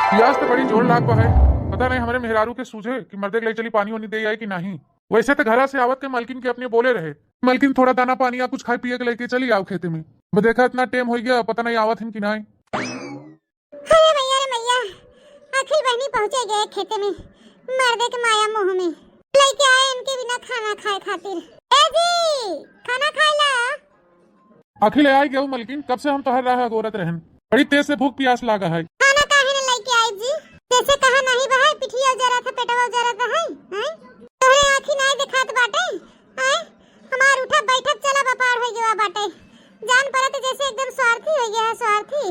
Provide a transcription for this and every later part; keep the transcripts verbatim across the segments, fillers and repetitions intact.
पियास तो बड़ी जोर लाग बा है। पता नहीं हमरे मेहरारू के सूझे कि मर्दे के लइ चली पानी वानी दे आई कि नहीं। वैसे तो घरा से आवत के मलकिन के अपने बोले रहे, "मलकिन, थोड़ा दाना पानी या कुछ खाए पिए के लेके चली आओ खेते में।" अब देखा इतना टेम हो गया, पता नहीं आवत हिन कि नहीं। अरे मैया रे मैया, आखिर बहिनी पहुँचे गए खेते में, मर्दे के माया मोह में। लेके आए इनके बिना खाना खाए खातिर। ए जी, खाना खाए ला। आखिर ले आई गऊ मलकिन, कब से हम तोहर राह अगोरत रहन। बड़ी तेज से भूख पियास लागा है। खाना काहे न लेके आई जी? जैसे कहा नहीं बा है, पिठिया जरत है, पेटवा जरत है, हैं? तोहरे आँखी नाई दिखात बाटे, हैं? हमार उठब बैठब चला बपार हो गया बाटे। जान परत जैसे एकदम स्वार्थी हो गया है, स्वार्थी।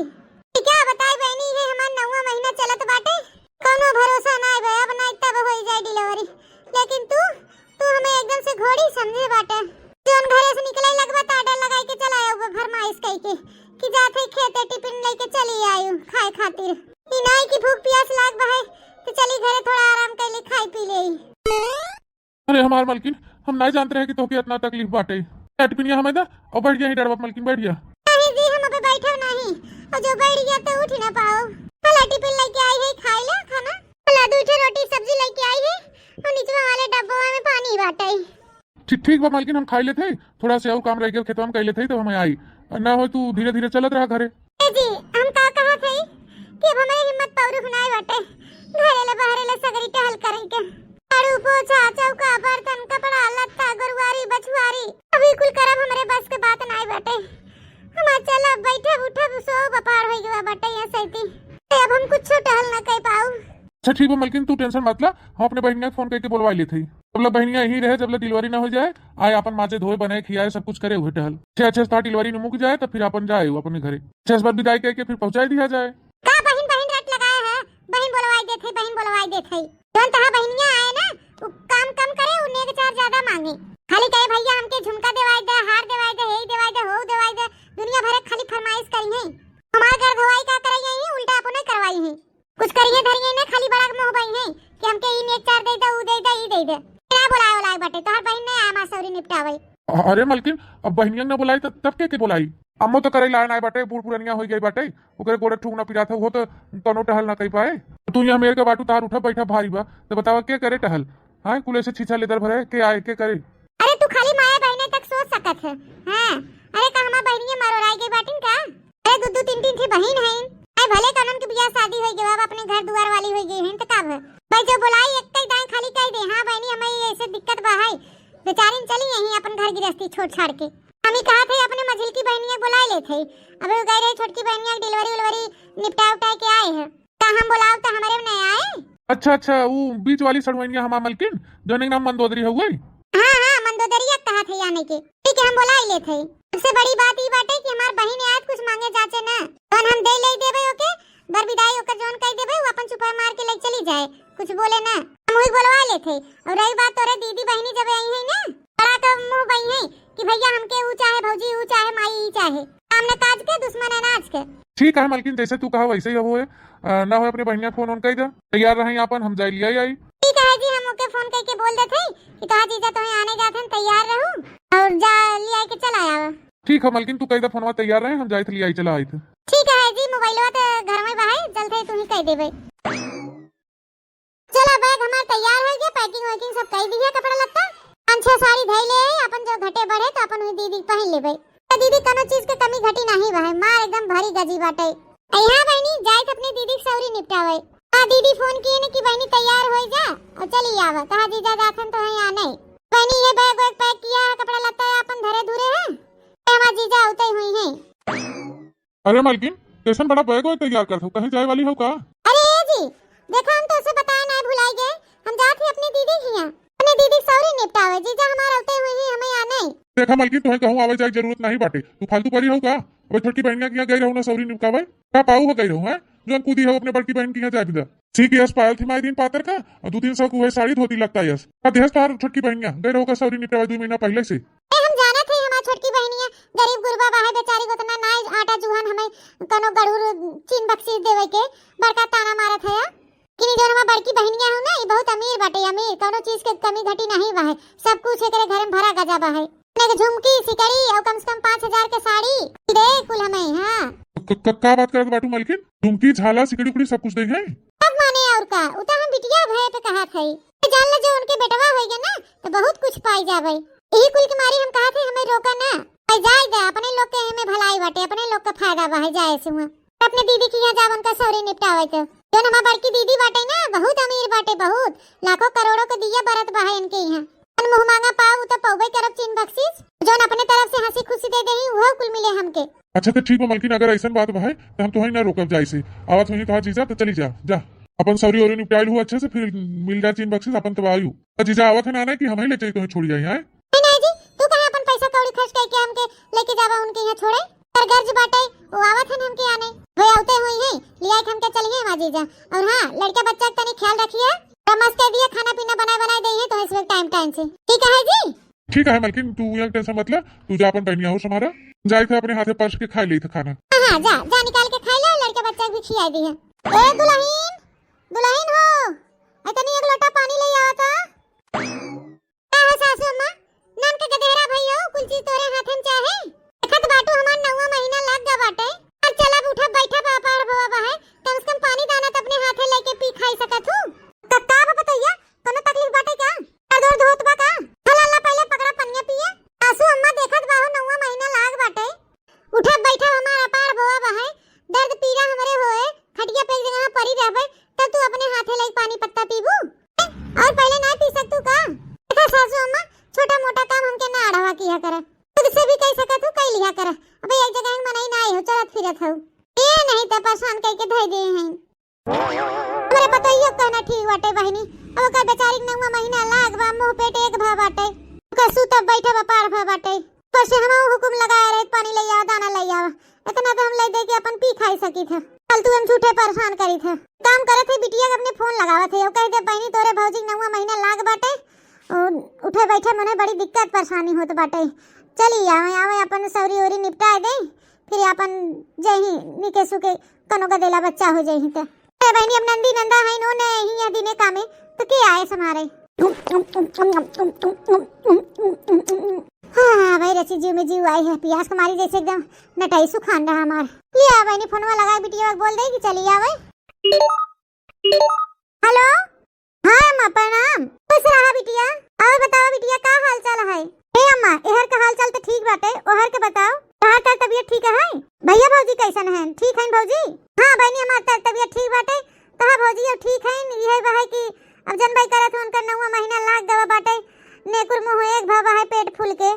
ई का बताई बहिनी, ये हमार नौवा महीना चलत बाटे, कौनो भरोसा नाई बा, अब नाई तब होई जाए delivery। लेकिन तू, तू हमें एकदम से घोड़ी समझे बाटे। जौन घरे से निकले लगबा त order लगाई के चला आऊ, फरमाइश कई के कि जात है खेते टिफिन लेके चली आयु खाए खातिर। ई नाई कि भूख पियास लाग बा है, तो चली घरे थोड़ा आराम कर ली, खाई पी ले। अरे हमार मलकिन, हम नाई जानत रहे कि तोहके इतना तकलीफ बाटे। ए टिफिनिया हमें दा और बैठ जा ही डरवा मलकिन, बैठ जा। नहीं जी, हम अबे बैठो नहीं, और जो बैठ गया तो उठ ही ना पाओ। भला टिफिन लेके आई है, खाई ला खाना। भला दो ठे रोटी सब्जी लेके आई है, और निचवा वाले डब्बा में पानी बाटे। ठीक, ठीक बा मलकिन, हम खाई लेते हैं, थोड़ा से और काम रह गया खेतवा में, कर लेते हैं, तब हम आई। ना हो तू धीरे धीरे चलत रहा घरे। ए जी, हम का कहत हई कि अब हमें हिम्मत पौरुख नाई बाटे, घरे ले बहरे ले सगरी टहल करे के। झाड़ू, पोछा, चौका, बर्तन, कपड़ा, लत्ता, गोरुआरी, बछुआरी, अभी कुल करब हमरे बस के बात नाई बाटे। हमार चलब, बैठब, उठब, सोब, बपार होई गवा बाटे यहाँ सैती। ते अब हम कुछो टहल ना कर पाऊ। अच्छा ठीक बा मलकिन, तू tension मत ला, हम अपने बहिनिया के फोन करके बोलवा लेत हई। अब ला बहिनिया यहीं रहे, जब ला delivery ना हो जाए, आए अपन माजे धोए, बनाए, खियाए, सब कुछ करे हुए टहल। छह, छह सात delivery निमुक जाए, तब फिर अपन जाए अपने घरे। छह बार विदाई करके फिर पहुँचाई दिया जाए। का बहिन बहिन रट लगाए है? बहिन बोलवाई देत है, बहिन बोलवाई देत है। जौन तहा बहिनिया आए ना, उ काम कम करे, उ नेग चार ज्यादा मांगे। खाली कहे, "भैया हमके झुमका देवाई दे, हार देवाई दे, हेई देवाई दे, होऊ देवाई दे।" दुनिया भर के खाली फरमाइश करी है। हमार घर धोवाई का कराई है, उल्टा अपने करवाई है। कुछ करिए धरिए ना, खाली बड़ा मुंह बई है कि हमके ई नेग चार दे दे, ऊ दे दे, ई दे दे। ना बोलाए वाला बाटे, तोहर बहिन नहीं आए हमार सौरी निपटावे। अरे मलकिन, अब बहिनिया ना बोलाई त तब के के बोलाई? अम्मो तो करे लायन आए बाटे, बूढ़ पुरनिया होई गई बाटे, ओकरे गोड़े ठूक ना पिरात हो, वो तो कौनो टहल ना कई पाए। तू यहाँ मेर के बाटू, तार उठा बैठा भारी बा, तो बतावा के करे टहल? हाँ, कुल ऐसे छीछा लेदर भरे, के आए, के करे? अरे तू खाली माए बहिने तक सोच सकत है, हाँ? अरे का हमार बहिनिया मरोराई गई बाटिन का? अरे दू दू तीन तीन ठे बहिन हईन, अरे भले कौनन के बियाह शादी होई गवा, अब अपने घर दुआर वाली होई गई हईन, तो का भय? भाई जो बोलाई एक तक दाएं खाली कह दे, "हाँ बहिनी, हमें ये ऐसे दिक्कत बा है, बेचारिन चली यहीं अपन घर गृहस्थी छोड़ छाड़ के।" हम ही कहा थे अपने मझिल की बहनिया बोला लेत है। अबे उ गए रहे छोटकी बहनिया के delivery उलवरी निपटा उपटा के आए हैं। का हम बोलाओ तो हमारे में नहीं आए? अच्छा, अच्छा, उ बीच वाली सड़वइनिया हमार मलकिन, जौन के नाम मंदोदरी हउए। हाँ, हाँ, मंदोदरिया कहा थे यानी के। ठीक है, हम बोला ही लेत है। सबसे बड़ी बात ई बाटे कि हमार बहिन आयत कुछ मांगे जाचे ना। जौन हम दे ले देबे ओके, बर विदाई ओकर जौन कह देबे, वो अपन चुपा मार के ले चली जाए, कुछ बोले ना। हम वही बोलवा लेत है। और रही बात तोरे दीदी बहिनी जब आई है ना, बड़ा तो मुंह बई है कि भैया हमके ऊ चाहे, भौजी ऊ चाहे, माई ई चाहे। काम न काज के, दुश्मन अनाज के। ठीक है मलकिन, जैसे तू कहा वैसे ही होए। अ, ना होए अपने बहिनिया फोन ओन कह दे, तैयार रहे अपन, हम जाए लिया आई। ठीक है जी, हम ओके फोन करके बोल देत है कि तोहार जीजा तोहे आने जात हन, तैयार रहू और जा लिया के चला आवा। ठीक है मलकिन, तू कह दे फोनवा तैयार रहे, हम जाए लिया आई, चला आई थे। ठीक है जी, मोबाइलवा तो घर में बा है, जल्द ही तू ही कह देबे। चला, बैग हमार तैयार हो गया, packing वैकिंग सब कई दी है, कपड़ा लत्ता। पाँच छह साड़ी धई ले आई, अपन जो घटे बढ़े तो अपन हुई दीदी के पहन लेबे। तो दीदी, कोनो चीज के कमी घटी नहीं बा है, मार एकदम भरी गजी बाटे। अ यहाँ बहनी, जाइत अपने दीदी के सौरी निपटावे। हाँ, दीदी फोन किए ने कि बहनी तैयार हो जा और चली आवा, तहा जीजा जाथन तो है यहाँ नहीं। बहनी, ये बैग वैग पैक किया है, कपड़ा लत्ता है अपन धरे धुरे है, हमार जीजा उतई हुई है। अरे मालकिन, कैसन बड़ा बैग वैग तैयार करत हो, कहीं जाए वाली हो का? अरे ए जी, देखा हम तो उसे बताए ना भुलाई गए, हम जात ही अपनी दीदी के यहाँ, अपनी दीदी सौरी निपटावे, जीजा हमार अवते हुई ही हमें यहाँ नहीं। देखा मालकिन, तुम्हें कहूँ आवे जाए जरूरत नहीं बाटे, तू फालतू पड़ी हो का? अबे छोटकी बहनिया के यहाँ गई रहू ना सौरी निपटावे, का पाऊ हो गई रहू है, जौन कूदी हो अपने बड़की बहन के यहाँ जाए बिदा। ठीक यस, पायल थी माई दिन पातर का, और दू तीन सौ को है साड़ी धोती लगता यस। का देहस तार छोटकी बहनिया, गई रहो का सौरी निपटावे दू महीना पहले से। ए, हम जानत है हमार छोटकी बहनिया गरीब गुरबा बा है बेचारी, उतना ना आटा जुहन हमें कोनो गड़ूर चीन बख्शीश देवे के बड़का ताना मारत है। कि जौन हमार बड़की बहनिया हो ना, ई बहुत अमीर बाटे, अमीर, कोनो चीज के कमी घटी नहीं बा है, सब कुछ एकरे घर में भरा गजा बा है। अपने के झुमकी, सिकड़ी और कम से कम पाँच हजार के साड़ी दे कुल हमें, हाँ। क-, क-, का बात करत बाटू मलकिन? झुमकी, झाला, सिकड़ी उकड़ी सब कुछ देइहैं? सब माने और का, उ त हम बिटिया भये पे कहत हई। जान ले जो उनके बेटवा होइगे ना, त बहुत कुछ पाई जाबे। यही कुल के मारी हम कहत हई, हमें रोका ना। भाई जाए दे, अपने लोग के एमे भलाई बाटे, अपने लोग के फायदा बा, है जाए से हुआ। अपने दीदी के यहाँ जाब उनका सौरी निपटावे तो। जौन हमार बड़की दीदी बाटे ना, बहुत अमीर बाटे, बहुत। लाखों करोड़ों के दिया बरत बा है इनके यहाँ। जौन मुँह मांगा पाव, उ त पौबे करब चीन बख्शीश। जौन अपने तरफ से हँसी खुशी दे देही, उहो कुल मिले हमके। अच्छा त ठीक बा मलकिन, अगर ऐसन बात बा है, त हम तोहई ना रोकब जाए से। आवत होही तोहार जीजा, त चली जा, जा। अपन सौरी ओरी निपटाइल हु अच्छे से, फिर मिल जा चीन बख्शीश, अपन तब आयु। त जीजा आवत है ना, ना कि हम ही ले चली तोहे छोड़ी जाई, हैं? नहीं, नहीं जी, तू कहाँ अपन पैसा कौड़ी खर्च करके हमके लेके जाबा उनके यहाँ छोड़े? पर गर्ज बाटे, वो आवत हन हमके आने। वे आवते हुई हैं, लिया के हमके चलिए हमार जीजा। और हाँ, लड़का बच्चा के तनी ख्याल रखिए। और मस्त कह दिया, खाना पीना बनाए बनाए देइहैं तोहे सुबह टाइम टाइम से। ठीक है जी? ठीक है मलकिन, तू यहाँ टेंशन मत ले, तू जा अपन बहनिया हो समारा। जाई थे अपने हाथे परस के खाई ली थे खाना। हाँ, हाँ, जा, जा निकाल के खाई ले, लड़का बच्चा के भी खियाई दिहे। ए दुलहिन, दुलहिन हो, ए तनी एक लोटा पानी ले आवा तो। का हो सासू अम्मा, नान के गदेहरा भई हो, कुल चीज तोरे हाथे में चाहे। देखत बाटू हमार नौवा महीना लाग गा बाटे। अब चल अब उठा बैठा बा पार भवा बा है, कम से कम पानी दाना त अपने हाथे लेके पी खाई सकत हूँ। का, का बा पतोहिया, कोनो तकलीफ बाटे का? दर्द उर्द होत बा का? हला ला पहले पकड़ा पनिया पिए। सासू अम्मा देखत बा हो नौवा महीना लाग बाटे। उठा बैठा हमार अपार भवा बा है, दर्द पीरा हमरे होए, खटिया पे एक जगह परी रहबे, तब तू अपने हाथे लेके पानी पत्ता पीबू? और पहले ना पी सकतू का? देखा सासू अम्मा, छोटा मोटा काम हमके ना अड़वा किया करे। खुद से भी कह सकत हूँ, कह लिया करे। अबे एक जगह मनई ना आई हो, चलत फिरत हो। ए नहीं त परेशान कह के धर दे हैं। हमरे पतोहियो कहना ठीक बाटे बहिनी। अब ओकर बेचारी के नौवा महीना लाग बा, मुंह पेट एक भा बाटे। ओकर सूतब बैठब अपार भा बाटे। ऊपर से हमहू हुकुम लगाए रहे, पानी ले आवा, दाना ले आवा। इतना तो हम ले दे के अपन पी खाई सकी थे। फालतू हम झूठे परेशान करी थे। काम करे थे, बिटिया के अपने फोन लगावा थे। वो कह दे, "बहिनी, तोरे भौजी के नौवा महीना लाग बाटे। और उठे बैठे मने बड़ी दिक्कत परेशानी होत बाटे। चली आवे, आवे अपन सौरी ओरी निपटाए दे, फिर अपन जही निके सुके कोनो गदेला बच्चा हो जही ते।" ए बहिनी, अब नंदी नंदा है नो ने ही यह दिने कामे, तो के आए समारे? हाँ, हाँ, भाई रची जीव में जीव आई है, पियास के मारी जैसे एकदम नटाई सुखान रहा हमार। लिया बहिनी, फोनवा लगाई बिटिया के बोल दे कि चली आवे। हेलो, हाँ अम्मा प्रणाम। खुश रहा बिटिया। और बतावा बिटिया, का हाल चाल है? हे अम्मा, एहर का हाल चाल तो ठीक बाटे, ओहर के बताओ, तोहार का तबीयत ठीक है? भैया भौजी कैसन हैं? ठीक हैं भौजी? हाँ बहिनी, हमार त-, तबीयत ठीक बाटे। तोहार भौजी अब ठीक हैं, यह बा है कि अब जनबई करत हो उनका नौवा महीना लाग गवा बाटे, नेकुर मुँह एक भवा है पेट फूल के,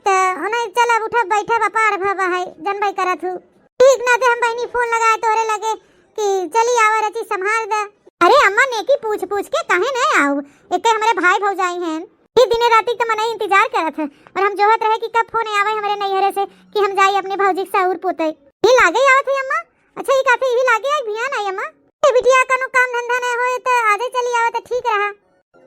त उन्हें चल अब उठब बैठब अपार भवा है, जनबई करत हूँ। ठीक ना ते हम बहिनी फोन लगाए तोरे लगे कि चली आवा रची संभाल दे। अरे अम्मा, नेकी पूछ पूछ के काहे नहीं आऊ? एक हमरे भाई भौजाई हैं, ये दिने राती के मनई इंतजार करत है और हम जोहत रहे कि कब फोन आवे हमरे नैहरे से कि हम जाई अपने भौजी के सहूर पोते। ये लागे आवत है अम्मा। अच्छा, ये काफी यही लागे आई भियान आई अम्मा। ए बिटिया, कनो काम धंधा नहीं होए त आजे चली आवा त ठीक रहा।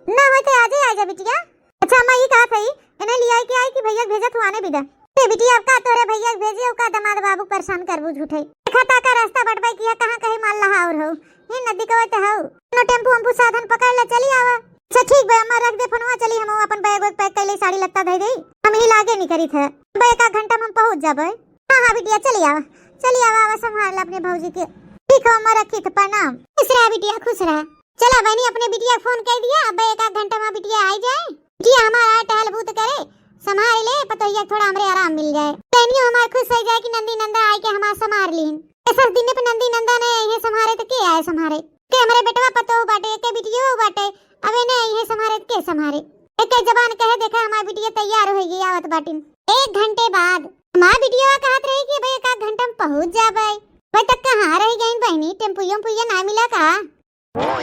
ना होए त आजे आ जा बिटिया। अच्छा अम्मा, ये कहा थई, इन्हें लिया के आई कि भैया के भेजा तू आने बिदा। ए बिटिया, अब का तोरे भैया के भेजे, अब का दामाद बाबू परेशान करबू झूठे। देखा ता का रास्ता बटबाई किया, कहाँ कहे माल लहा और हो। ये नदी कवे त हो। नो टेम्पू वम्पू साधन पकड़ ले, चली आवा। अच्छा ठीक बा अम्मा, रख दे फोनवा, चली हम अपन बैग वैग पैक कर ले, साड़ी लत्ता धर दे। हम ही लागे नहीं करी थे। अब एक आध घंटा में हम पहुँच जाबे। हाँ, हाँ बिटिया, चली आवा, चली आवा, आवा, संभाल ले अपने भौजी के। ठीक हो अम्मा, रखी थे, प्रणाम। खुश रहा बिटिया, खुश रहा। चला बहिनी, अपने बिटिया के फोन कर दिया, अब एक आध घंटा में बिटिया आई जाए। बिटिया हमारा आए टहल बूत करे, संभाल ले पतोहिया, थोड़ा हमरे आराम मिल जाए। बहनियों हमार खुश हो जाए कि नंदी नंदा आए के हमार संभाल लीन। ऐसा दिन पे नंदी नंदा नहीं आई है संभारे तो के आए संभारे? के हमरे बेटवा पतोह बाटे, के बिटियो बाटे, अब इन्हें आई है संभारे तो के संभारे? एक जबान कहे देखा, हमार बिटिया तैयार हो गई, आवत बाटिन। एक घंटे बाद हमार बिटिया कहत रही कि भाई एक आध घंटा में पहुँच जाबे। भाई तक कहाँ रह गई बहनी, टेम्पुया उम्पुया ना मिला का? माँ,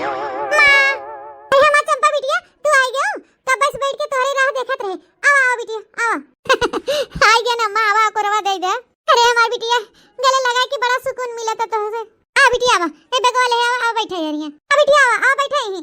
अरे हमार चंपा बिटिया, तू आई गयो? कब से बैठ के तोहरे राह देखत रहे। आवा, आवा बिटिया, आवा। आई गया ना माँ, आवा, कोरवा दे दे। अरे हमार बिटिया, गले लगा के बड़ा सुकून मिला था तोहसे। आ बिटिया, आवा, ए बेगवा ले आवा, आवा बैठे हरिया। आ बिटिया, आवा, आवा बैठे ही।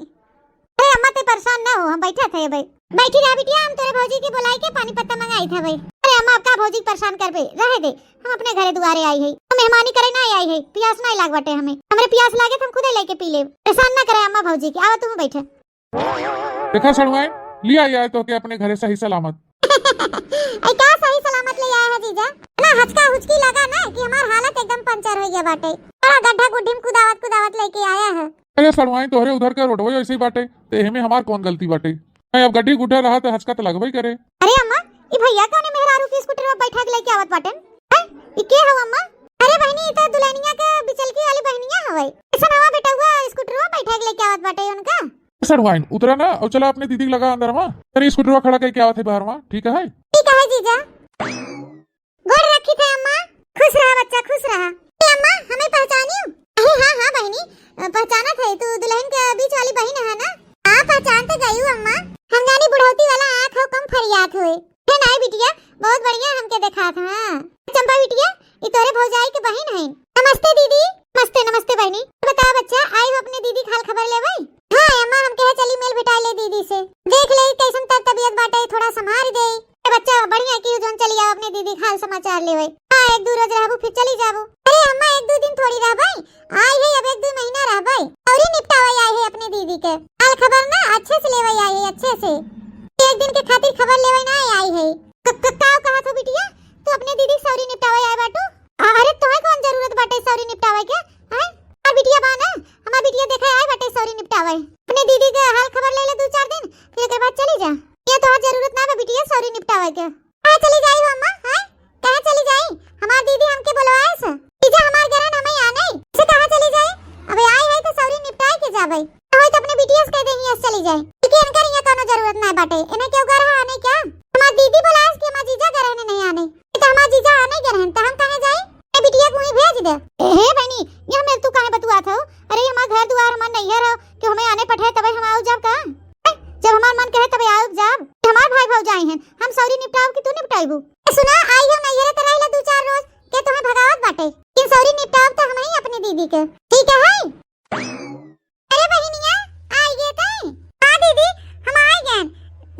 अरे अम्मा, ते परेशान ना हो, हम बैठे थे भाई। बैठी रहा बिटिया, हम तोरे भौजी के बुलाई के पानी पत्ता मंगाई था भाई। अरे अम्मा, अब का भौजी के परेशान करबे, रहे दे। हम अपने घरे दुआरे आई है, हम मेहमानी करे ना आई है, पियास ना लाग बाटे हमें। हमरे पियास लागे तो हम खुदे लेके पी लेब। परेशान ना करे अम्मा भौजी के, आवा तुम बैठे। देखा सड़ुआए, लिया आए तो के अपने घरे सही सलामत। ऐ का सही सलामत ले आया है जीजा? ना हचका हुचकी लगा ना कि हमार हालत एकदम पंचर होइ गया बाटे। बड़ा गड्ढा गुड्ढी में कुदावत कुदावत लेके आया है। अरे सड़वाइन, तोहरे उधर के रोडवे ऐसे ही बाटे, तो एहमे हमार कौन गलती बाटे? हैं, अब गड्ढी गुड्ढा रहा तो हचका तो लगबे करे। अरे अम्मा, ई भैया कौने मेहरारू के स्कूटर में बैठा के लेके आवत बाटेन? हैं, ई के हव अम्मा? अरे बहिनी, ई तो दुल्हनिया के बिचलकी वाली बहिनिया हवे। ऐसा नवा बेटउआ स्कूटर में बैठा के लेके आवत बाटे उनका। सड़वाइन, उतरा ना और चला अपने दीदी के लगा अंदर में। अरे स्कूटरवा खड़ा करके आवत है बाहर में, ठीक है? ठीक है जीजा। गोड़ रखी थे अम्मा। खुश रहा बच्चा, खुश रहा। ए अम्मा, हमें पहचानियो? अरे हाँ, हाँ बहिनी, अ, पहचानत है, तू दुल्हन के बीच वाली बहिन है ना? हाँ, पहचान तो गई हूँ अम्मा। हम जानी बुढ़ौती वाला आँख हो कम फरियात होए। है ना बिटिया, बहुत बढ़िया हमके देखा था। हाँ। चंपा बिटिया, ई तोरे भौजाई के बहिन है। नमस्ते दीदी। नमस्ते, नमस्ते बहिनी। बता बच्चा, आई हो अपने दीदी के हाल खबर लेवे? हाँ अम्मा, हम कहे चली मेल भेटाई ले दीदी से, देख ले कैसन तर तबीयत बाटे, थोड़ा संभाल दे। ए बच्चा, बढ़िया की जौन चली आओ अपने दीदी के हाल समाचार लेवे। हाँ, एक दू रोज रहबू फिर चली जाबू। अरे अम्मा, एक दू दिन थोड़ी रहबे, आई है अब एक दू महीना रहबे, सौरी निपटावे आई है अपने दीदी के। हाल खबर ना अच्छे से लेवे आई है, अच्छे से। एक दिन के खातिर खबर लेवे ना आई है। क-, क-, का कहा था बिटिया, तू अपने दीदी के सौरी निपटावे आए बाटू? अरे तोहे कौन जरूरत बाटे सौरी निपटावे के? हैं? हमार बिटिया बा ना, हमार बिटिया देखे आए बाटे सौरी निपटावे। अपने दीदी के हाल खबर ले ले दू चार दिन, फिर एकर बाद चली जा। ये तोहार जरूरत ना बा बिटिया सौरी निपटावे के। कहाँ चली जाई हो अम्मा? हैं? कहाँ चली जाई? हमार दीदी हमके बुलवाए से। जीजा हमार गरन हमें आने से कहाँ चली जाई? अबे आई है तो सौरी निपटाए के जाबे। ना होई तो अपने बिटिया से कह दे हियाँ से चली जाए, क्योंकि इनकर यहाँ कोनो जरूरत ना बाटे। इन्हें क्यों कह रहा आने क्या? हमार दीदी बुलाए से कि हमार जीजा गए रहने नहीं आने। ये तो हमार जीजा आने गए रहन, तो हम कहाँ जाई? ए बिटिया को वहीं भेज दे। ए, हे बहनी, यह मेल तू काहे बतुआत हो? अरे, हमार घर दुआर, हमार नैहर हो, कि हमें आने पठे तबे हम आउब जाब का? हैं? जब हमार मन कहे तबे आउब जाब। हमार भाई भौजाई हैं, हम सौरी निपटाउब कि तू निपटाइबू? ए, सुना, आई हो नैहरे त रह ले दू चार रोज, के तुम्हें भगावत बाटे? कि सौरी निपटाउब त हम ही अपने दीदी के। ठीक है? अरे बहिनिया, आई गए तई? हाँ दीदी, हम आई गए,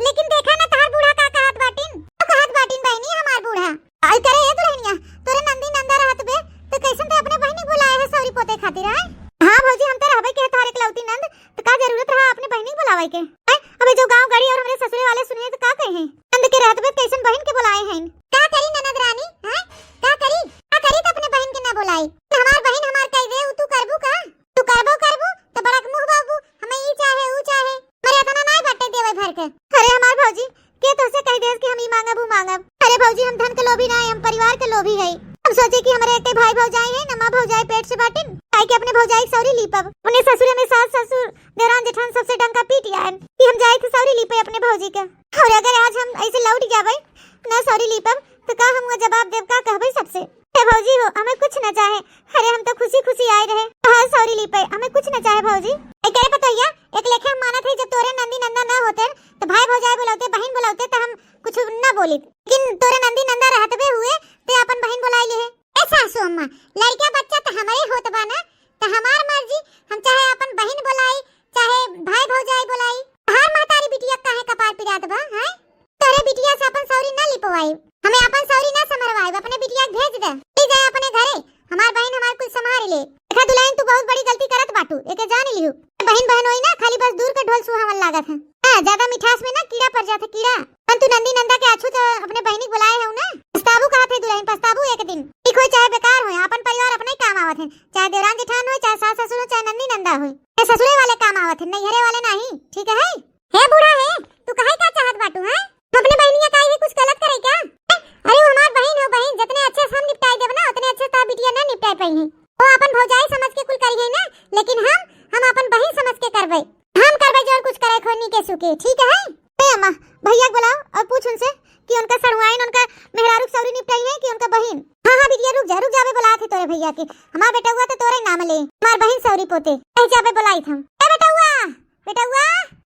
लेकिन देखा ना तहार बूढ़ा का कहत बाटिन। का कहत बाटिन बहिनी हमार बूढ़ा? आई करे ए दुल्हनिया, तोरे नंदी नंदा रहत बे, तो कैसन ते अपने बहिनी बुलाए है सौरी पोते खातिर, आय? हाँ भौजी, हम तो रहबे के है तोहरे इकलौती नंद, तो का जरूरत रहा अपने बहिनी बुलावे के? आय, अबे जो गाँव गड़ी और हमरे ससुरे वाले सुनिए तो का कहे हैं? नंद के रहत बे कैसन बहिन के बुलाए हैं? का करी ननद रानी, हैं? का करी? का करी तो अपने बहिन के ना बुलाई? हमार बहिन हमार कह दे, उ तू करबू का? तू करबो करबू, तो बड़ा के मुँह बाबू, हमें ई चाहे, ऊ चाहे। मरे इतना नाई बाटे देवे भर के। अरे हमार भौजी, के तोहसे कह देस कि हम ई मांगब, ऊ मांगब? अरे भौजी, हम धन के लोभी ना है, हम परिवार के लोभी है। हम सोचे कि हमरे एक भाई भौजाई है, नमा भौजाई पेट से बाटिन, काहे के अपने भौजाई के सौरी लीपब। अपने ससुरे में सास ससुर, देवरान जेठान सबसे डंका पीट आयन कि हम जाए थे सौरी लीपे अपने भौजी के। और अगर आज हम ऐसे लौट जाबे, ना सौरी लीपब, तो का हम जवाब देब, का कहबे सबसे? हे भौजी हो, हमें कुछ न चाहे। अरे हम तो खुशी खुशी आए रहे। हाँ, सौरी लीपे, हमें कुछ न चाहे भौजी। ए, करे पतोहिया, एक लेखे हम मानत है, जब तोरे नंदी नंदा ना होते, तो भाई भौजाई बुलाते, बहिन बुलाते, तो हम कुछ ना बोलित। लेकिन तोरे नंदी नंदा रहतबे हुए, ते अपन बहिन बुलाई ले है। ए सासू अम्मा, लड़का बच्चा तो हमारे होत बा ना, तो हमार मर्जी, हम चाहे अपन बहिन बुलाई, चाहे भाई भौजाई बुलाई। हमार महतारी बिटिया काहे कपार पिरात बा, हैं? तोरे बिटिया से अपन सौरी ना लिपवाई, हमें अपन सौरी ना समरवाई, अपने बिटिया के भेज दे, ले जाए अपने घरे। हमार बहिन हमार कुल संभाल ले। देखा दुल्हन, तू बहुत बड़ी गलती करत बाटू, एके जान लिहू। बहिन बहन होई ना, खाली बस दूर के ढोल सुहावन लागत है। हाँ, ज्यादा मिठास में ना कीड़ा पड़ जात है, कीड़ा। अपन तू नंदी नंदा के आछू तो अपने बहिनी के बुलाए हऊ ना। पछताबू कहत है दुल्हन, पछताबू एक दिन। ठीक होई चाहे बेकार होई, अपन परिवार अपने ही काम आवत है, चाहे देवरान जेठान होई, चाहे सास ससुर होई, चाहे नंदी नंदा होई। ये ससुरे वाले काम आवत है, नैहरे वाले नहीं, ठीक है? हे बूढ़ा हे, तू काहे का चाहत बाटू, हैं? हम अपने बहिनिया का ये कुछ गलत करे क्या? अरे वो हमार बहिन हो बहिन, जितने अच्छे से हम निपटाई देब ना, उतने अच्छे से तोहार बिटिया ना निपटाई पाई है। वो अपन भौजाई समझ के कुल करी है ना, लेकिन हम, हम अपन बहिन समझ के करबे। हम करबे जौन कुछ करे खोनी के सुके, ठीक है? ए अम्मा, भैया के बुलाओ और पूछ उनसे कि उनका सड़ुआइन, उनका मेहरारू के सौरी निपटाई है कि उनका बहिन। हाँ, हाँ, बिटिया रुक जा, रुक जा, अबे बुलात है तोरे भैया के। हमार बेटउआ तो तोरे नाम ले, हमार बहिन सौरी पोते। कह जा, अबे बुलाई हम। ए बेटउआ, बेटउआ।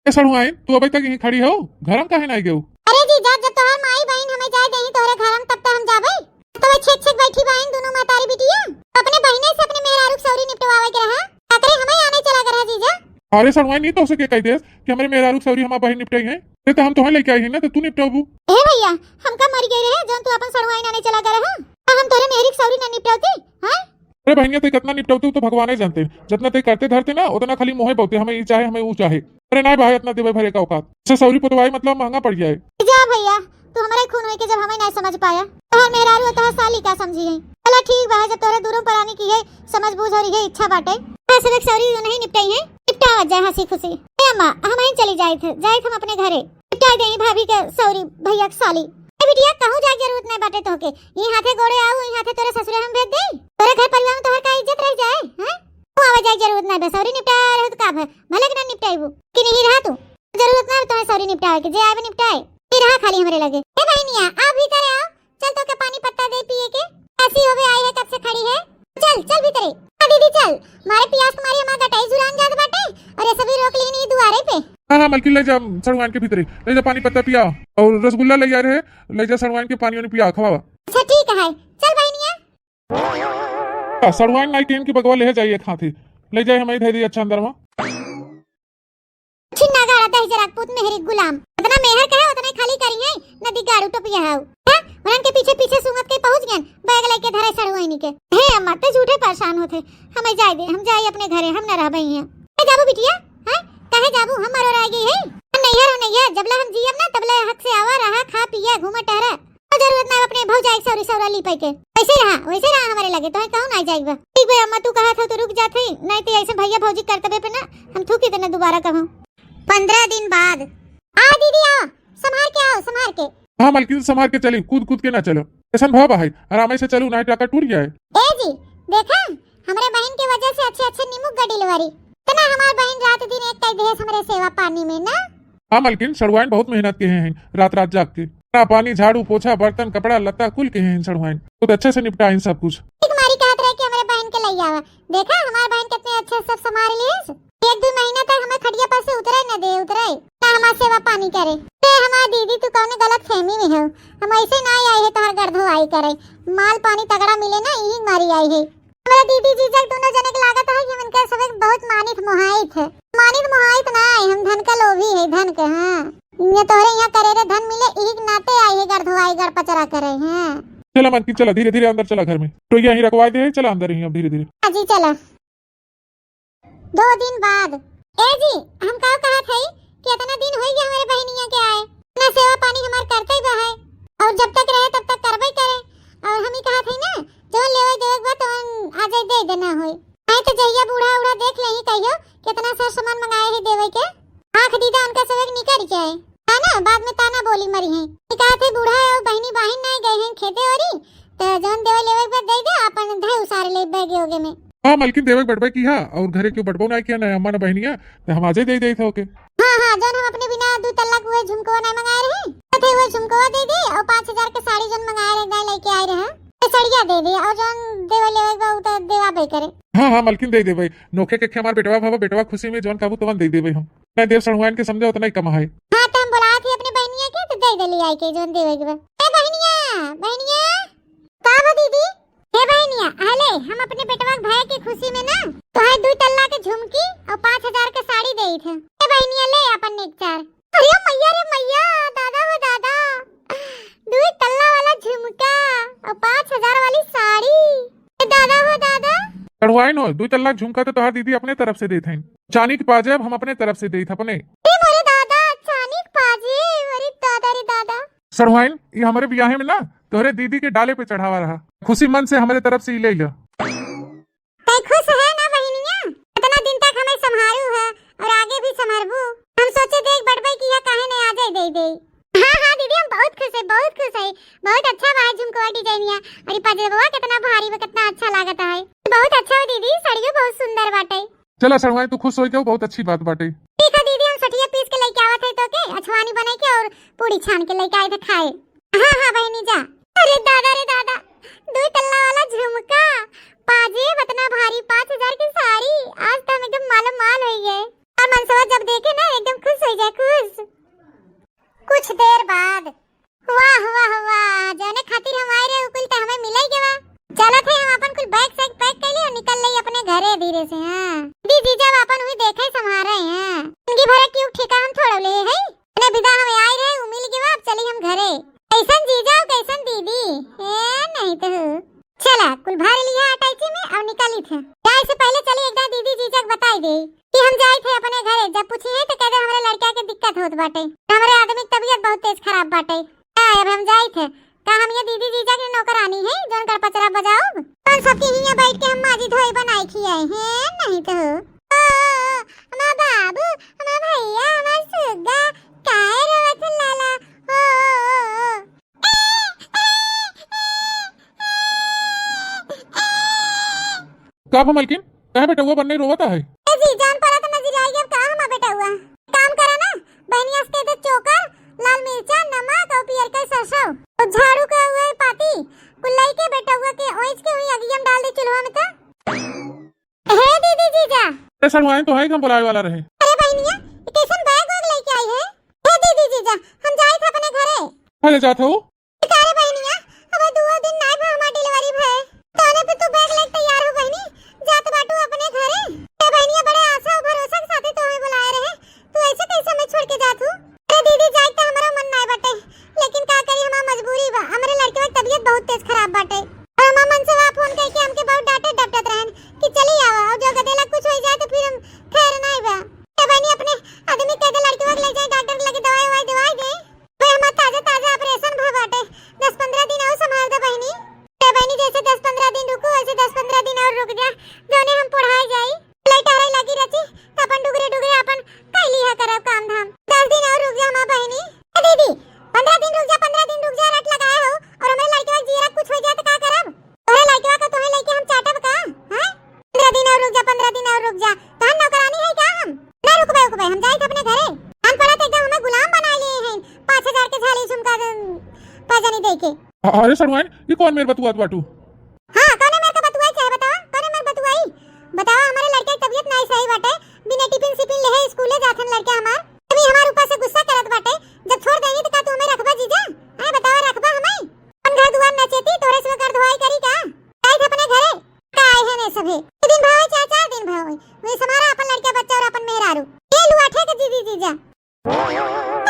ए सड़ुआइन, तू अबे तक यहीं खड़ी हो, घर में काहे ना आई गयो? अरे जीजा, जब तोहार माई बहिन हमें जाए देही तोहरे घर में, तब तो हम जाबे। तो छेक छेक बैठी बहिन दोनों महतारी बिटिया, अपने बहिने से अपने मेहरारू के सौरी निपटवावे के रहा, आखिर हमें आने चला के रहा जीजा। अरे सड़ुआइन, नहीं तो उसे के कह देस कि हमरे मेहरारू के सौरी हमार बहिन निपटाई है, ते तो हम तोहे लेके आई है ना, तो तू निपटाबू। ए भैया, हमका मर गए रहे, जौन तू अपन सड़ुआइन आने चला गए रहा, आ हम तोरे मेहरी के सौरी ना निपटाती, हाँ? अरे बहनिया, ते कितना निपटावते हो तो भगवान ही जानते, जितना ते करते धरते ना, उतना खाली मोहे बहुते, हमें ये चाहे, हमें वो चाहे। अरे नहीं भाई, इतना देवे भरे का औकात। अच्छा, सौरी पुतवाई मतलब महंगा पड़ जाए। जा भैया, तू हमारे खून होई के जब हमें नहीं समझ पाया। तोहर मेहरारू और तोहर साली का समझी है। चला ठीक बा, जब तोहरे दूनों परानी की है समझ बूझ और ये इच्छा बाटे, तो सब एक सौरी नहीं निपटाई है, निपटावत जाए हँसी खुशी। ए अम्मा, हमहीं चली जाइत है, जाइत हम अपने घरे, निपटाई देई भाभी के सौरी भैया के साली। ए बिटिया, कहूँ जाए जरूरत नहीं बाटे तोहके, ई हाथे गोड़े आऊ, ई हाथे तोरे ससुरे हम भेज देई। तोरे घर परिवार में तोहर का इज्जत रह जाए, हैं? तू आवे जाए जरूरत नहीं बा, सौरी निपटा रहे तो का भय, भले के ना निपटाइबू, कि नहीं रहा तू। जरूरत ना है तोहे सौरी निपटावे के, जे आवे निपटाए। ई रहा खाली हमरे लगे। ए बहिनिया, आ भीतर आओ, चल तोके पानी पत्ता दे पिए के। ऐसी होवे आई है, कब से खड़ी है। चल, चल भीतरे। आ दीदी चल, मारे पियास के मारी हमार गटाई जुरान जात बाटे, और ये सभी रोक लीन ई दुआरे पे। हाँ, हाँ, मलकिन, ले जा सड़ुआन के भीतरे, ले जा पानी पत्ता पिया, और रसगुल्ला ले जा रहे, ले जा सड़ुआन के पानी वानी पिया, खवावा। अच्छा ठीक है, चल बहिनिया। आ, सड़ुआन नाई टीन की बगवा ले जाइए खाती, ले जाए हमें धैर्य अच्छा अंदर में। छिन्ना गाड़ा दहिजरा के पूत मेहरी गुलाम। इतना मेहर कहे उतने खाली करी है, नदी गाड़ू टोपिया हाउ। हैं? उन्हन के पीछे पीछे सूंघत के पहुँच गयन, बैग लेके धरे सड़ुआइनी के। हे अम्मा, ते झूठे परेशान होते। हमें जाए दे, हम जाए अपने घरे, हम न रहबे हियां। कहे जाबू बिटिया? हैं? कहे जाबू? हम मरो रह गई है? हम नैहर हो नैहर, जबले हम जियब ना, तबले हक से आवा, रहा, खा, पिया, घूमा, टहरा। कोई जरूरत ना अपने भौजाई के सौरी सौरा ली पाई के। वैसे रहा, वैसे रहा हमारे लगे, तोहे कहूँ ना जाइबा। ठीक बे अम्मा, तू कहा था तो रुक जात है, नहीं तो ऐसे भैया भौजी करतबे पे ना हम थूकी देना दोबारा कहूँ। पन्द्रह दिन बाद। आओ दीदी आओ, संभार के आओ, संभार के। हाँ मलकिन, संभार के चली, कूद कूद के ना चलो। ऐसन भाव बा है, आराम से चलू, ना टाका टूट जाए। ए जी, देखा, हमरे बहिन के वजह से अच्छे अच्छे नीमू का डिलीवरी। इतना हमार बहिन रात दिन एक कई देस हमरे सेवा पानी में ना। हाँ मलकिन, सड़ुआइन बहुत मेहनत के हैं रात रात जाग के। खाना, पानी, झाड़ू, पोछा, बर्तन, कपड़ा, लत्ता कुल के हैं सड़ुआइन। बहुत अच्छे से निपटाइन सब कुछ। एक मारी कहत रहे कि हमरे बहिन के लई आवा। देखा, हमार बहिन कितने अच्छे से सब संभार लिहेस। एक दो महीना तक हमें खटिया पर से उतरे न दे, उतरे। ना हमार सेवा पानी करे। ए हमार दीदी, तू कौने गलत फहमी में हो। हम ऐसे ना आई है तोहर गर्दो आई करे। माल पानी तगड़ा मिले ना, यही मारी आई है। हमरा दीदी जीजा दोनों जने के लागत है कि हम इनका सबक बहुत मानित मोहाइत है। मानित मोहाइत ना है, हम धन का लोभी है, धन का, हाँ। ये तोहरे यहाँ करे रे धन मिले, यही के नाते आई है गढ़ धोआई, गढ़ पचरा करे, हाँ। चला मलकिन, चला, धीरे धीरे अंदर चला घर में। तो यहीं रखवा दे, चला अंदर ही अब धीरे धीरे। हाँ जी, चला। दो दिन बाद। ए जी, हम का कहत हई कि इतना दिन होई गया हमरे बहिनिया के आए, ना सेवा पानी हमार करते ही बा है, और जब तक रहे तब तक करबे करे। और हम ही कहत हई ना, जवन लेवे देवे के बा तवन आज दे देना होई, नहीं तो जहिया बूढ़ा उढ़ा देख लेही कहियो कितना सर सामान मंगाए है देवे के, आँख दीदा उनका सब एक निकल जाए। है ना, बाद में ताना बोली मरी है। ई कहत है बूढ़ा है और बहिनी बाहिन नहीं गए हैं खेते ओरी, तो जौन देवे लेवे के बाद दे दे, अपन धै उसार ले बैगे ओगे में। हाँ मलकिन, देवे के बटबे की हा, और घरे क्यों बटबो ना किया ना अम्मा ना बहिनिया, तो हम आजे दे दे थे ओके। हाँ हाँ, जौन हम अपने बिना दो तल्ला के वो झुमकवा नहीं मंगाए रहे, तो थे वो झुमकवा दे दे और पाँच हजार के साड़ी जौन मंगाए रहे, गाय लेके आए रहे, तो सड़िया दे दे और जौन देवे लेवे के बाद उ तो देवा बे करे। हाँ हाँ मलकिन, दे देबे, नोखे के हमार बेटवा भावा, बेटवा खुशी में जौन काबू तवन दे देबे हम। मैं देव सड़ुआइन के समझे उतना ही कम है। हाँ, तो हम बोलावत ही अपने बहनिया के, तो दे देली आई के जोन देवे के बा। ए बहनिया, बहनिया। का बा दीदी? हे बहनिया, हले हम अपने बेटवा के भाई के खुशी में ना तोहार दू तल्ला के झुमकी और पाँच हजार के साड़ी देइत है। ए बहनिया, ले अपन नेकचार। अरे मैया रे मैया, दादा हो दादा, दू तल्ला वाला झुमका और पाँच हजार वाली साड़ी। ए दादा हो दादा। सड़ुआइन हो, दू तल्ला झुमका तो तोहार दीदी अपने तरफ से देत हईन। चानी के पाजेब हम अपने तरफ से देत अपने। ए मोरे दादा, चानी के पाजेब, अरे दादा रे दादा। सड़ुआइन, ई हमरे बियाहे में ना तोहरे दीदी के डाले पे चढ़ावा रहा। खुशी मन से हमरे तरफ से ई ले लो। तै खुश है ना बहिनिया? इतना दिन तक हमें संभारू है और आगे भी संभारबू। हम सोचे देख बटबई की है, काहे नहीं आ जाए दे दे। हाँ हाँ दीदी, हम बहुत खुश है, बहुत खुश है। बहुत अच्छा बा झुमकवा डिजाइनिया। अरे पजेबवा कितना भारी बा, कितना अच्छा लागत है। बहुत अच्छा हो दीदी, साड़ियो बहुत सुंदर बाटे। चला सड़ुआइन, तू खुश हो गयो, बहुत अच्छी बात बाटे। ठीक है दीदी, हम सठिया पीस के लेके आवत है तो के अछवानी बनाई के और पूड़ी छान के लेके आए थे खाए। हाँ हाँ बहिनी जा। अरे दादा रे दादा, दो तल्ला वाला झुमका, पाजेब इतना भारी, पाँच हजार की साड़ी, आज तो हम एकदम मालो माल हो गए। और मनसवा जब देखे ना एकदम खुश हो जाए, खुश। कुछ देर बाद। वाह वाह वाह, जौने खातिर हम आए रहे उ कुल तो हमें मिल ही गवा। चलत है हम अपन कुल बैग सैग पैक कर लिए और निकल ले अपने घरे धीरे से। हाँ दीदी, जब अपन हुई देखे संभारे हैं, जिंदगी भर क्यों ठेका हम थोड़ा ले है। इतने बिदा हम आए रहे, उ मिल गवा, अब चली हम घरे। कैसन जीजा और कैसन दीदी, ए नहीं तो। चला, कुल भर लिया अटैची में और निकली थे। जाए से पहले चली एक दाई दीदी जीजा के बताई दे कि हम जाए थे अपने घरे। जब पूछी है तो कह दे हमरे लड़का के दिक्कत होत बाटे, हमरे आदमी के तबीयत बहुत तेज खराब बाटे। हाँ, अब हम जाए थे, का हम ये दीदी जीजा के नौकरानी है, जौन गड़पचरा बजाउब? कौन सबके हियां बैठ के हम माजी धोई बनाई खियाई हैं? नहीं तो। ओ, हमार बाबू, हमार भैया, हमार सुग्गा, काहे रोवत है लाला? ओ, ओ, ओ, ओ। का भा मलकिन, काहे बेटउआ बन्ने रोवत है? ए जी, जान पड़ा तो नजर आई, अब का हमार बेटउआ? काम करा ना, बहिनी, अस्ते दे चोकर, लाल मिर्चा, नमक और पियरका सरसों। और झाड़ू के हुए पाती, कुल्लाई के बेटउआ के ओइच के हुई अगियम डाल दे चूल्हा में तो। हे दीदी जीजा। ए सड़ुआइन, तोहई के हम बुलावे वाला रहे। अरे बहिनिया, ये कैसन बैग वैग लेके आई है? हे दीदी जीजा, हम जाए थे अपने घरे। अरे जात हो? अरे बहिनिया, अब दुओ दिन नाई भा हमार डिलीवरी भए। तोने पे तू बैग लेके तैयार हो बहिनी, जात बाटू अपने घरे। ए बहिनिया, बड़े आशा और भरोसा के साथे तोहे बुलाए रहे, तू ऐसे कैसे हमें छोड़ के जात हूँ? अरे दीदी, जाए तो हमारा मन नाई बाटे, लेकिन का करी, हमार मजबूरी बा। हमरे लड़के के तबीयत बहुत तेज खराब बाटे। और हमार मनसेवा फोन करके हमके बहुत डांटत डपटत रहन कि चली आवा, और जो गदेला कुछ हो जाए तो फिर हम खैर नाई बा। ए बहिनी, अपने आदमी कह दे लड़के के ले जाए डॉक्टर के लगे, दवाई ववाई दवाई दे। बे, हमार ताजा ताजा ऑपरेशन भा बाटे, दस पन्द्रह दिन और संभाल दे बहिनी। ए बहिनी, जैसे दस पन्द्रह दिन रुकू, वैसे दस पन्द्रह दिन और रुक जा, जौने हम पढ़ाई जाई। लाइट आरे लगी रची, त अपन डुगरे डुगरे अपन कई लिहा करब काम धाम। दस दिन और रुक जा हमार बहिनी। ए दीदी, पन्द्रह दिन रुक जा, पन्द्रह दिन रुक जा, रट लगाए हो, और हमरे लड़के का जियरा कुछ हो जाए तो का करब? तोहरे लड़कवा का तोहे लेके हम चाटब का? हैं? पन्द्रह दिन और रुक जा, पन्द्रह दिन और रुक जा। तोहर नौकरानी है का हम? ना रुकबे, रुकबे, हम जाइत अपने घरे। हम पड़ा तो एकदम हमें गुलाम बना लिए हैं, पाँच हजार के झाली झुमका, अम, पैजनी दे के। अ-, अरे सड़ुआइन, ये कौन मेर बतुआत बाटू? हाँ, कौने मेर का बतुआई चाहे बतावा, कौने मेर बतुआई? बतावा, हमारे लड़के की तबीयत नहीं सही बाटे, बिना टिफिन सिफिन लेहे स्कूले जाथन लड़के हमार। अभी हमार ऊपर से गुस्सा करत बाटे, जब छोड़ देंगे तो का तू हमें रखबा जीजा? हैं, बतावा, रखबा हमें? अपन घर दुआर नचेती, तोरे से ओकर धोआई करी का? जाइत अपने घरे। का आए हैं ने सभे? दो दिन भवे चाहे चार दिन भवे, वे समारा अपन लड़का बच्चा और अपन मेहरारू। ये लुआ ठेक दीदी जीजा।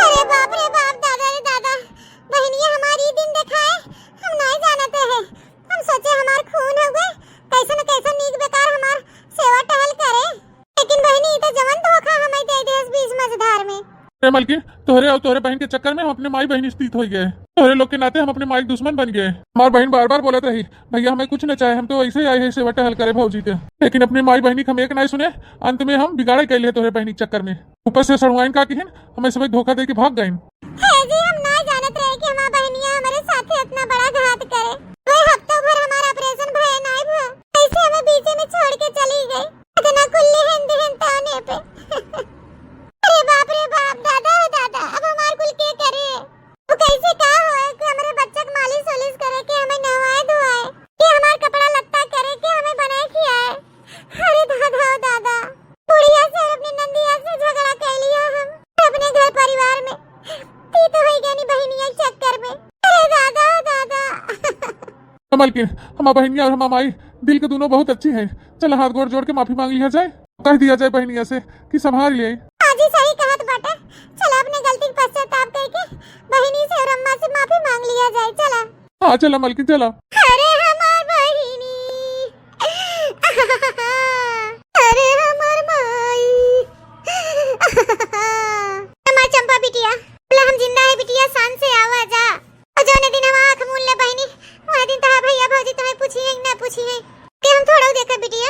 अरे बाप रे बाप, दादा रे दादा, बहनिया हमारी दिन देखाए, हम नहीं जानते हैं। हम सोचे हमार खून हो गए, कैसे न कैसे नीक बेकार हमार सेवा टहल करे। लेकिन बहिनी, ई तो जवन धोखा हमें दे देस बीच मझधार में। ए मलकिन, तोहरे और तोहरे बहन के चक्कर में हम अपने माई बहन स्थित हो गए। तोहरे लोग के नाते हम अपने माई के दुश्मन बन गए। हमार बहन बार बार बोलत रही, "भैया, हमें कुछ न चाहे, हम तो ऐसे ही आए हैं सेवा टहल करे भौजी के।" लेकिन अपने माई बहनी के हम एक नहीं सुने, अंत में हम बिगाड़े कैले तोहरे बहनी के चक्कर में। ऊपर से सड़ुआइन का किहिन, हमें सब धोखा दे के भाग गइन। हे जी, हम ना जानत रहे कि हमार बहनिया हमारे साथे इतना बड़ा घात करे। वे हफ्तों भर हमारा ऑपरेशन भय नाई भा, ऐसे हमें बीच में छोड़ के चली गई। इतना कुल्ली हिंद हिंद ताने पे। अरे बाप रे बाप, दादा हो दादा, अब हमार कुल के करे? वो कैसे का होए कि हमरे बच्चा के मालिश वालिश करे के, हमें नहवाए धोआए के, हमार कपड़ा लत्ता करे के, हमें बनाए खियाए? अरे दादा हो दादा, बुढ़िया से और अपनी नंदिया से झगड़ा कर लिया हम अपने घर परिवार में। ती तो है गनी बहनिया के चक्कर में। अरे दादा हो दादा। मलकिन, हमार बहनिया और हमार माई दिल के दोनों बहुत अच्छी हैं। चला हाथ गोड़ जोड़ के माफी मांग लिया जाए, कह दिया जाए बहनिया से कि संभाल ले। हाँ जी, सही कहत बाटे। चला अपने गलती के पश्चाताप करके बहनी से और अम्मा से माफी मांग लिया जाए। चला। हाँ, चला मलकिन, चला। अरे हमार बहिनी, अरे हमार माई, हमार चंपा बिटिया, बोला हम जिंदा है बिटिया, शान से आवा जा। और जौने दिन हम आँख मून ले बहिनी, वह दिन तहार भैया भौजी तुम्हें पूछी है ना पूछी है कि हम थोड़ा देखा बिटिया,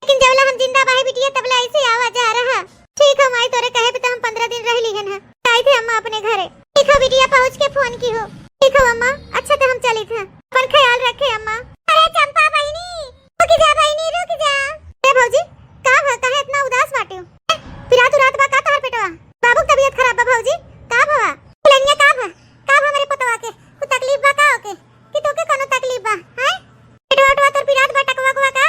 लेकिन जबला हम जिंदा बाहे बिटिया, तबला ऐसे आवा जा रहा। ठीक हो माई, तोरे कहे पे तो हम पन्द्रह दिन रह लिहन है। आई थे अम्मा अपने घरे। ठीक हो बिटिया, पहुँच के फोन की हो। ठीक हो अम्मा, अच्छा तो हम चली थे, अपन ख्याल रखे अम्मा। अरे चंपा बहिनी, रुक जा बहिनी, रुक जा। ए भौजी, का भा, काहे इतना उदास बाटे हो? पिरात उरात बा का तोहर पेटवा? बाबू के तबीयत खराब बा भौजी, का भवा? फुलनिया का भा, का भा हमरे पतवा के? कुछ तकलीफ बा का ओके? कि तोके कोनो तकलीफ बा, हैं? पेटवा उठवा तोर पिरात बा, टकवा कवा का?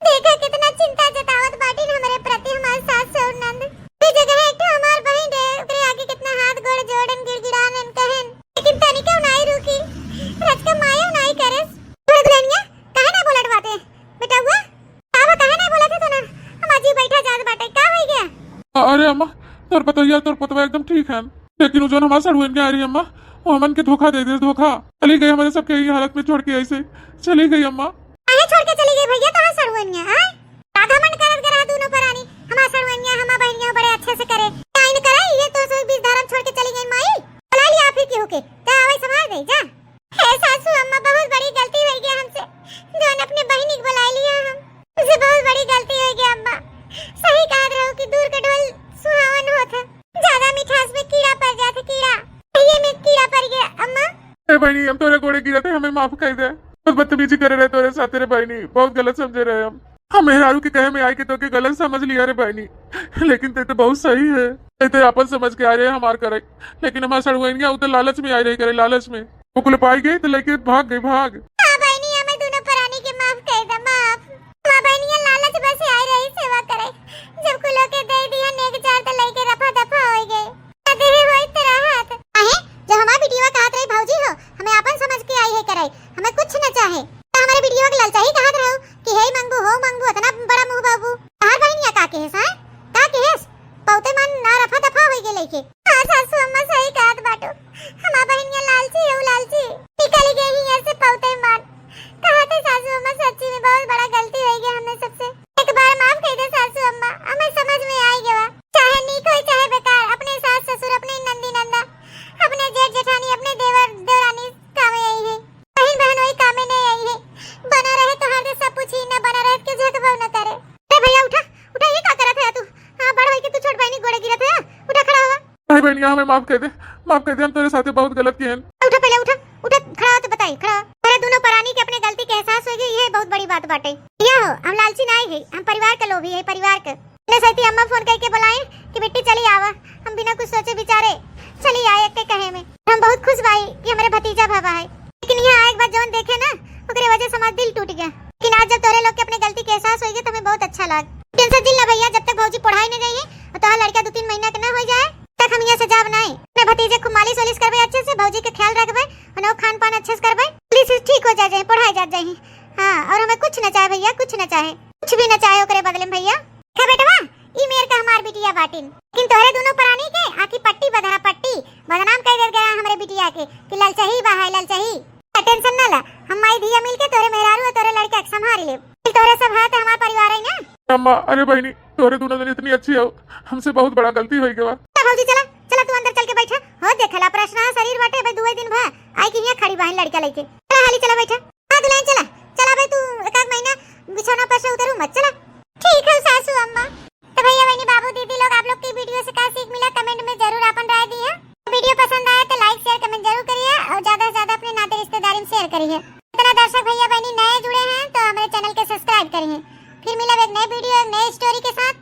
देखा कितना चिंता जतावत बाटिन हमरे प्रति हमार सास और नंद। वे जगह एक ठो हमार बहिन रहे, ओकरे आगे कितना हाथ गोड़ जोड़न, गिड़गिड़ानन कहन, लेकिन तनिको नाई रुकी। रचका मायो नाई करस। बड़ दुल्हनिया, काहे ना बोलत बाटे? बेटउआ, का बा, काहे ना बोलत है तो ना? हमार जी बैठा जात बाटे, का होई गया? अरे अम्मा, तोर पतोहिया, तोर पतवा एकदम ठीक है। लेकिन वो जौन हमार सड़ुआइन के आ रही अम्मा, वो हमन के धोखा दे दे, धोखा। चली गई हमरे सबके यही हालत में छोड़ के, ऐसे चली गई अम्मा। काहे छोड़ के चली गई भैया तोहार सड़ुआइनिया, आय? का घमंड करत के रहा दोनों परानी, हमार सड़ुआइनिया, हमार बहनिया बड़े अच्छे से करे। आइन करे, ये तो सोई बीच धरम छोड़ के चली गई माई। बुला लिया फिर केहू के, जा आवे संभाल दे, जा। हे सास बहिनी, हम तोरे गोड़े गिरत है, हमें माफ कर दे। बहुत बदतमीजी करे रहे तोरे साथे रे बहिनी, बहुत गलत समझे रहे हम। हम मेहरारू के कहे में आइके तोके गलत समझ लिया रे बहिनी, लेकिन ते तो बहुत सही है। ते तो आपन समझ के आए रहे हमार करे, लेकिन हमार सड़ुआइनिया उ तो लालच में आए रहे करे, लालच में। वो कुल पाई गई तो लेके भाग गई, भाग। हाँ बहिनी, हमें दोनों प्राणी के माफ कर दे, माफ। हमार बहिनिया लालच बस आए रही सेवा करे, जब कुलो के दे दिया नेक जार तो लेके रफा दफा हो गए। देहे होई त रहत। आहे, जब हमार बिटिया कहत रही भौजी हो, हमें आपन समझ के आई है करे, हमें कुछ न चाहे, तो हमारे बिटिया के ललचाही कहत रहू कि हे मंगू, हो मंगू, इतना बड़ा मुंह बाबू। तहार बहिनिया का कहेस, हाँ? का कहेस? पौते मन ना रफा दफा होई गए लेके। हाँ सासू अम्मा सही कहत बाटू, हमार बहिनिया लालची है, लालची। निकल गई हियां से पौते मन। कहत है सासू अम्मा सच्ची में बहुत बड़ा गलती हो गया हमने सबसे। एक बार माफ कर दे सासू अम्मा, हमें समझ में आई गवा। चाहे नीक होई चाहे बेकार, अपने सास ससुर, अपने नंदी नंदा, अपने जेठ जेठानी, अपने देवर देवरानी कामे आई है। बहन बहन वही कामे नहीं आई है। बना रहे तो हर सब पूछी ना, बना रहे के झकबो न करे। अरे भैया उठा, उठा, ये का करत है तू? हाँ, बड़ होई के तू छोट बहनी गोड़े गिरत है, उठा खड़ा हुआ। अरे बहनिया, हमें माफ कर दे, माफ कर दे, हम तोरे साथे बहुत गलत किए हैं। उठा, पहले उठा, उठा, खड़ा हो तो बताई, खड़ा हो। तोरे दोनों परानी के अपने गलती के एहसास हो गई, ये बहुत बड़ी बात बाटे। या हो, हम लालची नाई है, हम परिवार के लोभी है, परिवार के। ने सैती अम्मा फोन करके बुलाए कि बिट्टी चली आवा, हम बिना कुछ सोचे विचारे चली आए एक के कहे में। हम बहुत खुश बाई कि हमारे भतीजा भावा है, लेकिन यहाँ आए के बाद जौन देखे ना, ओकरे वजह से हमारा दिल टूट गया। लेकिन आज जब तोरे लोग के अपने गलती के एहसास होई गया तो हमें बहुत अच्छा लाग। टेंशन जिन ला भैया, जब तक भौजी पढ़ाई नहीं गई है और तोहार लड़का दो तीन महीना के ना हो जाए, तक हम यहाँ से जाब नाई। अपने भतीजे खूब मालिश वालिश करबे अच्छे से, भौजी के ख्याल रखबे, उन्हें खान पान अच्छे से करबे, पुलिस ठीक हो जाए, जाए पढ़ाई जात जाए। हाँ, और हमें कुछ ना चाहे भैया, कुछ ना चाहे, कुछ भी ना चाहे ओकरे बदले में भैया। देखा बेटवा, ई मेर का हमार बिटिया बाटिन, लेकिन तोहरे दोनों प्राणी के आँखी पट्टी बधा पट्टी बदनाम कर दे गया हमरे बिटिया के कि ललचही बा है, ललचही। टेंशन ना ला, हम माई धिया मिल के तोरे मेहरारू और तोरे लड़का के संभाल ले। तोरे सब हाथ हमार परिवार है ना। अम्मा, अरे बहनी, तोरे दोनों जन इतनी अच्छी हो, हमसे बहुत बड़ा गलती हो गवा। चला भौजी, चला, चला तू अंदर चल के बैठा। हो देखला, प्रश्न शरीर बाटे, भाई दुए दिन भा आई कि हियां खड़ी बहन लड़का लेके। चला हाली चला बैठा। हाँ दुल्हन चला, चला भाई तू एक आध महीना बिछौना पर से उतरू मत, चला। ठीक है सासू अम्मा। तो भैया बहनी बाबू दीदी लोग, आप लोग की वीडियो से का सीख मिला, कमेंट में जरूर अपन राय दी है। वीडियो पसंद आए तो लाइक शेयर कमेंट जरूर करिए और ज्यादा से ज्यादा अपने नाते रिश्तेदारी में शेयर करिए। इतना दर्शक भैया बहनी नए जुड़े हैं तो हमारे चैनल के सब्सक्राइब करिए। फिर मिलब एक नए वीडियो, एक नए स्टोरी के साथ।